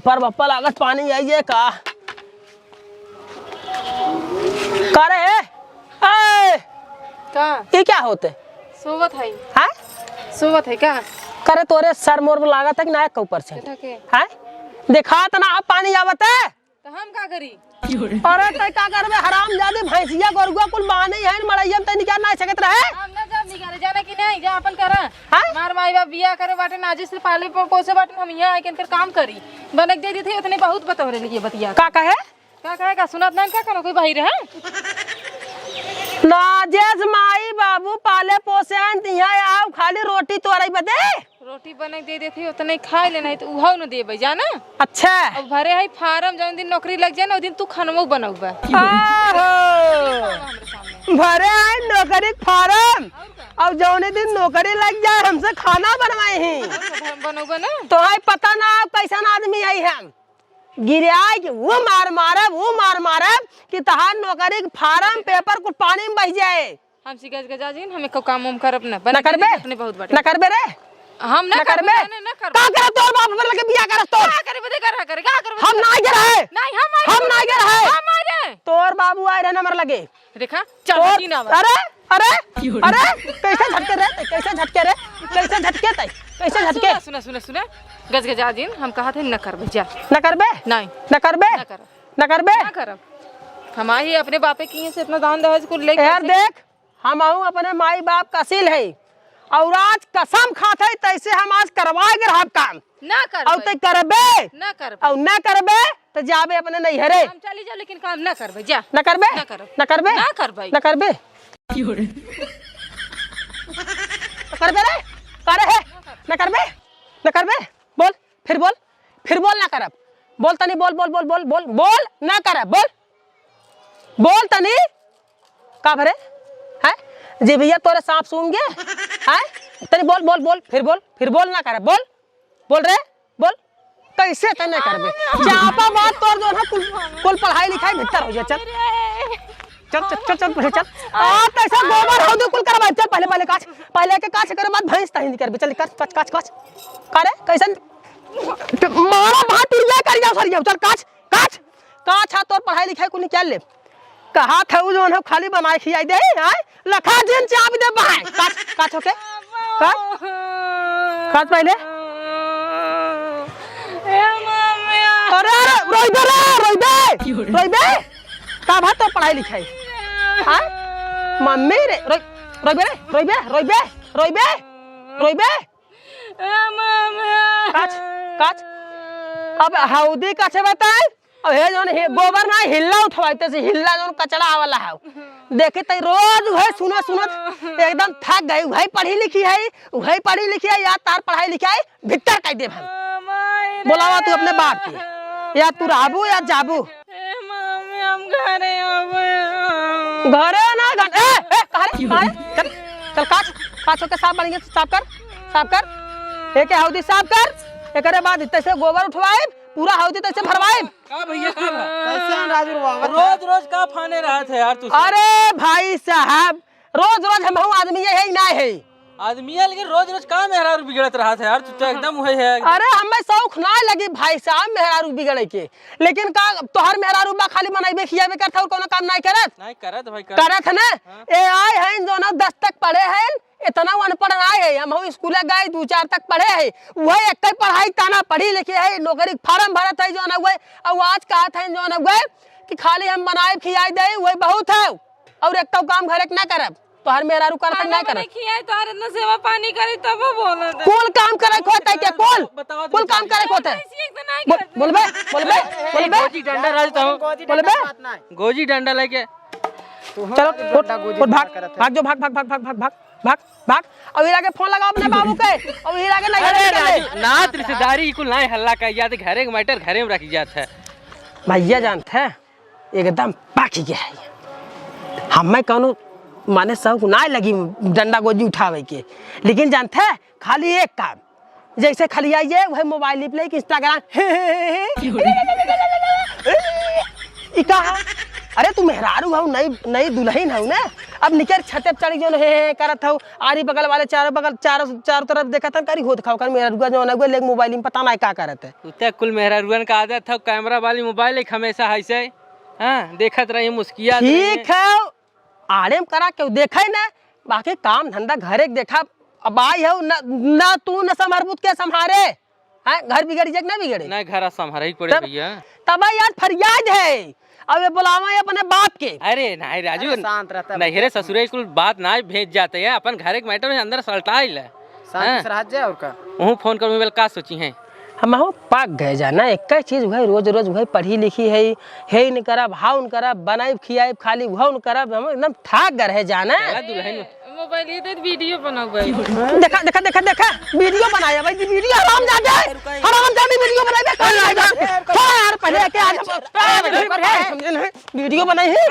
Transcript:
पर बप्पा लागत पानी आई जे का करे ए का ये क्या होते सोवत है? हैं? सोवत है का? करे तोरे सर मोर में लागत है कि नायक के ऊपर से बैठा के। हैं? देखा त ना अब पानी आवत है। तो हम का करी? अरे तै का करबे हराम जादे, भैंसिया गोरुआ कुल बाने है मड़ैया में तै निकाल ना सकत रहे। हम ना जब निकाले जाना कि नहीं जा अपन करा। हाँ? मार माई बाप बियाह करे बाटे नाजी से पाले पोसे बाटे, हम यहाँ आके इनकर काम करी बनक दे दी थी उतने बहुत बतौरे लिए बतिया। का कहे? का कहे का सुनत नहीं का करो कोई भाई रहे? नाजेश माई बाबू पाले पोसे हैं तिहा आओ खाली रोटी तोरई बदे। रोटी बनक दे देती उतने खाए ले, नहीं तो उहो न देबे जाना। अच्छा। अब भरे है फार्म, जौन दिन नौकरी लग जाए ना ओ दिन तू खानमो बनौबा। आहो भरे है नौकरी के फार्म और जौने दिन नौकरी लग जाए हमसे खाना बनवाए ही बनौबा ना। तो है पता ना आप कैसन आदमी है, हम गिराए कि वो मार मारे वो मार मारे कि तहार नौकरी के फार्म पेपर कुछ पानी में बह जाए। हम सिगज गजा जी हमें को काम उम करब ना ना करबे? अपने बहुत बाटे। ना करबे रे? हम ना ना करबे? करबे ना करबे। का करब तोर बाप पर लगे बियाह करब तोर? का करबे दे करा करे का करबे? हम ना गे रहे। नहीं हम आए। हम ना गे रहे। हम आए रे। तोर बाबू आए रहे नंबर लगे। देखा चल तोर जी ना। अरे अरे अरे कैसे झटके रे कैसे झटके रे कैसे झटके तै कैसे झटके? सुना सुना सुना गज गजा जी हम कहा थे न करबे जा। ना करबे? नहीं। ना करबे? ना करब। ना करबे? ना करब। हम आई अपने बापे की से इतना दान दहेज को ले। यार देख हम आहू अपने माई बाप कसील है और आज कसम खाते है तैसे हम आज करवाए के रहब काम। ना करबे। और ते करबे? ना करबे। और ना करबे तो जाबे अपने नैहरे। हम चली जाओ लेकिन काम ना करबे जा। ना करबे? ना करब। ना करबे? ना करबे। ना करबे? ना करबे रे करे है ना करबे? ना करबे? बोल फिर बोल फिर बोल ना करब बोल तनी बोल बोल बोल बोल बोल बोल ना करब बोल बोल तनी का भरे हैं जी भैया तोरे सांप सूंघ गए हैं तनी बोल बोल बोल फिर बोल फिर बोल ना करब बोल बोल रे बोल कैसे तने करबे चापा बात तोर जो है कुल कुल पढ़ाई लिखाई भीतर हो जाए। चल चल चल चल चल पहले चल आ तैसा गोबर हो दे कुल करवा चल पहले पहले काच पहले के काच करे बाद भैंस तही करबे चल काच काच काच काच करे कैसन मारा भात टूट जाए कर जाओ सर जाओ चल काच काच काच हा तोर पढ़ाई लिखाई कुल निकाल ले कहा था उ जोन है खाली बनाए खियाई दे आय लखा जिन चाप दे बाय काच काच होके काच काच पहले। ए मम्मी अरे अरे रोई दे रे रोई दे रोई दे का भात तोर पढ़ाई लिखाई हाँ मम्मी रे रोई रोई बे रे रोई बे रोई बे रोई बे रोई बे ए मम्मी काच काच अब हौदी कछ बताए अब हे जोन हे गोबर ना हिल्ला उठवाते से हिल्ला जोन कचड़ा वाला है देखे तई रोज वही सुना सुनत एकदम थक गई वही पढ़ी लिखी है वही पढ़ी लिखी है या तार पढ़ाई लिखाई भीतर कर दे हम बोलावा तू अपने बाप के या तू राबू या जाबू। ए मम्मी हम घरे आवे घरे ना घर ए ए कहाँ रे कहाँ रे चल चल काच काच होके साफ बन गया साफ कर साफ कर एक हौदी साफ कर एकरे बाद तैसे गोबर उठवाए पूरा हौदी तैसे भरवाए। का भैया का भा? कैसे राजू बाबा रोज रोज का फाने रहा था यार तू? अरे भाई साहब रोज रोज हम आदमी ये है ना है आदमी है लेकिन रोज रोज का मेहरारू बिगड़त रहा था यार तू तो एकदम वही है। अरे हमें शौक ना लगी भाई साहब मेहरारू बिगड़े के लेकिन का तोहर मेहरारू बा खाली बनाइबे खियाबे करत और कोनो काम नहीं करत? नहीं करत भाई करत। करत है ना। ए आए हैं जो ना 10 तक पढ़े हैं इतना अनपढ़ ना है हम स्कूल गए 2-4 तक पढ़े है वही एक ही पढ़ाई ताना पढ़ी लिखी है नौकरी फार्म भरत है जो ना वही और आज कहा था जो ना वही कि खाली हम बनाए खियाई दे वही बहुत है और एक तो काम घरे के ना करब तोहर मेहरारू करत ना करब खियाई तोहर इतना सेवा पानी करी तब बोलत। कुल काम करे को होता है क्या कुल बताओ तो कुल काम करे को होता है? ऐसी एक तो नहीं करते। बोलबे बोलबे बोलबे गोजी डंडा राज तो बोलबे गोजी डंडा लेके चलो उठ उठ भाग भाग जो भाग भाग भाग भाग भाग भाग भाग भाग और हीरा के फोन लगाओ अपने बाबू के और हीरा के नहीं अरे निकले। राजू नात रिश्तेदारी कुल नहीं हल्ला कर जाते घरे के मैटर घरे में रखी जात है। भैया जानते हैं एकदम पाकी गया है हमें कौनो माने शौक ना लगी डंडा गोजी उठावे के लेकिन जानते हैं खाली एक काम जैसे खाली आइए वही मोबाइल पे इंस्टाग्राम ई का है? अरे तू मेहरारू हऊ, नई नई दुल्हन हऊ ना, अब निकर छते पे चढ़ जो हे हे करत हऊ, आरी बगल वाले चारों बगल चारों चारों तरफ देखत हन करी होत खाओ कर मेहरारूआ जो ना लेके मोबाइल में पता ना का करत है। उते कुल मेहरारुअन का आदत है, कैमरा वाली मोबाइल एक हमेशा ऐसे हाँ देखत रही मुस्किया। ठीक है, आड़े में करा के देखे ना, बाकी काम धंधा घरे के देखा। अब आई हऊ ना, ना तू न संभारबूत के संभारे हैं, घर बिगड़ जाए ना बिगड़े ना घर संभारे ही पड़े भैया। तब यार फरियाद है, अब ये बुलावा अपने बाप के। अरे नहीं राजू, शांत रहता है। नहरे ससुरे कुल बात ना भेज जाते हैं, अपन घरे के मैटर में अंदर सलटाइल है। शांति से रह जाए और का वहूँ फोन कर मोबाइल का सोची है। हम हो पक गए जाना, एक ही चीज वही रोज रोज वही पढ़ी लिखी है हे न करब हाउ न करब बनाई खियाई खाली वह न करब, हम एकदम थाक गए रहे जाना। चला दुल्हन मोबाइल ये दे वीडियो बनाओ देखा देखा देखा देखा वीडियो बनाया भाई, वीडियो हराम जादे हराम जादे वीडियो बनाया कर यार पहले के आज समझे नहीं वीडियो बनाई है।